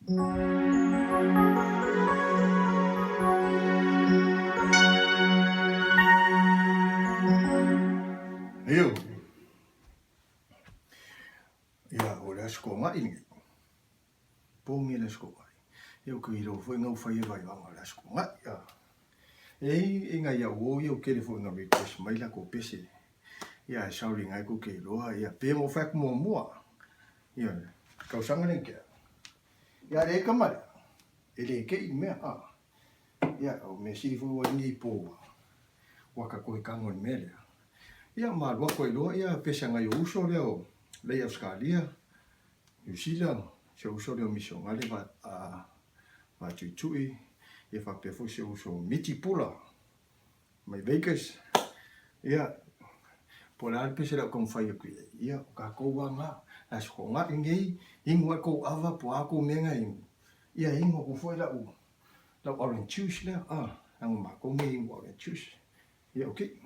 Io. Ia, o le aso kogai lenei. Pongi le aso kogai. Ia, o ke iloa foi ngau fai e vaivanga o le aso kogai. Ia. E i ngai au o ia o kele foi nga request mai la ko pese. Ia, e sauri ngai ko ke iloa. Ia, pe mo fai ku mua. Ia, kausanga lenei kea. Ia, le kamale. E le ke i mea. Ah. Ia, o mea sili foi ua ingi po ua. Ua ka kohe kango i mea lea. Ia, ma alu aku ai loa, ia, pese ngai o uso lea o lei Australia, New Zealand, se uso lea o misionale va, a, va tuitui, ia faapea foi se uso o Miti Pula, mai Vegas. Ia, po o le a le pese lea o taumafai atu i ai, ia, o tatou lava na, le aso toonai nei, inu ai kou ava, po o a kou mea na e inu, ia, inu aku foi lau, lau orange juice lea, a, leaga o matou nei e inu orange juice. Ia, okay.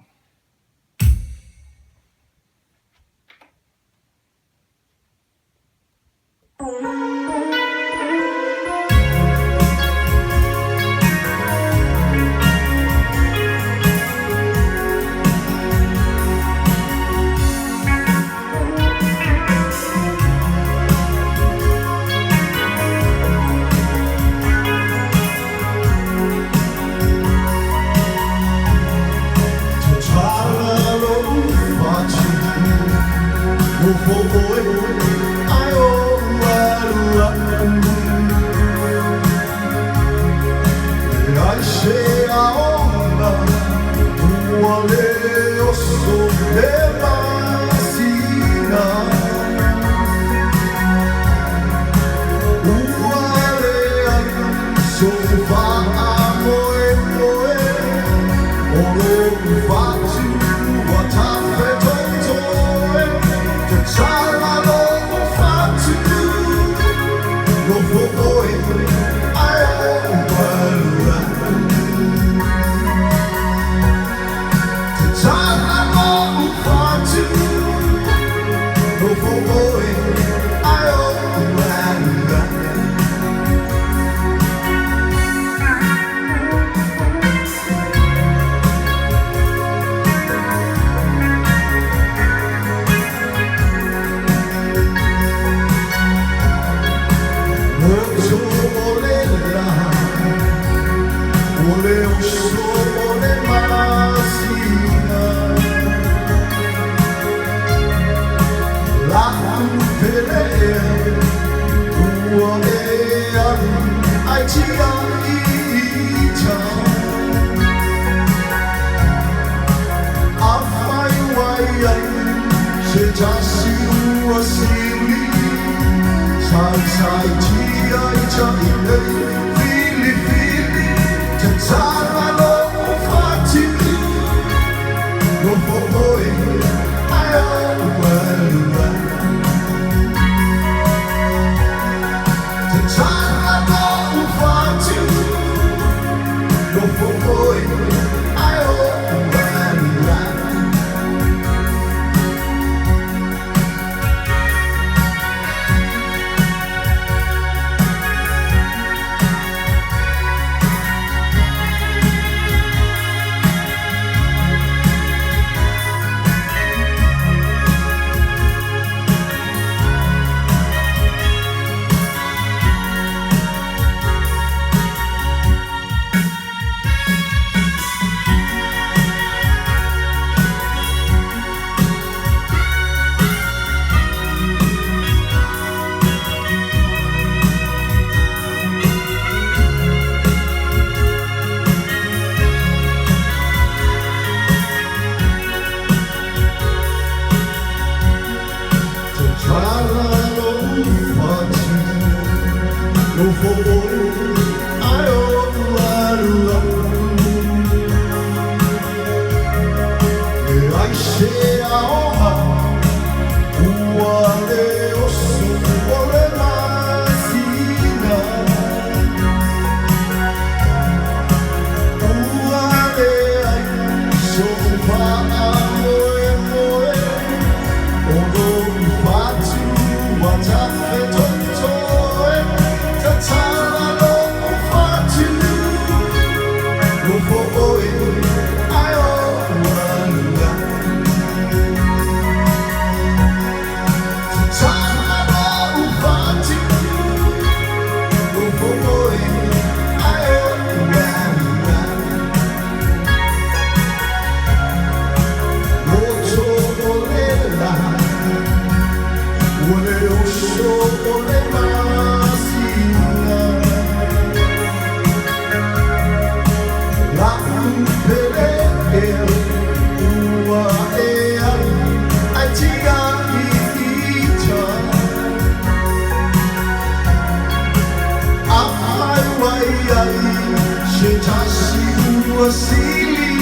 Vasili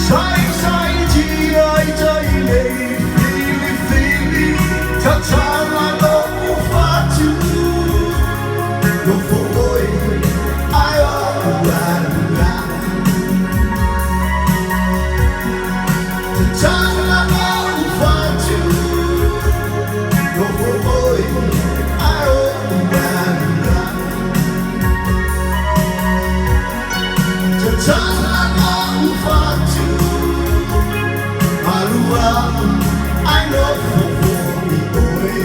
Sai sai ti ai tai lei Fili fili Tatala no fatu No foi ai o ua Tatala no fatu No foi ai o ua Tatala no fatu Alua ai no foi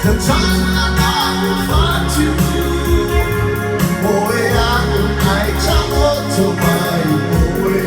Tatala no fatu Oe au ai taoto mai oe.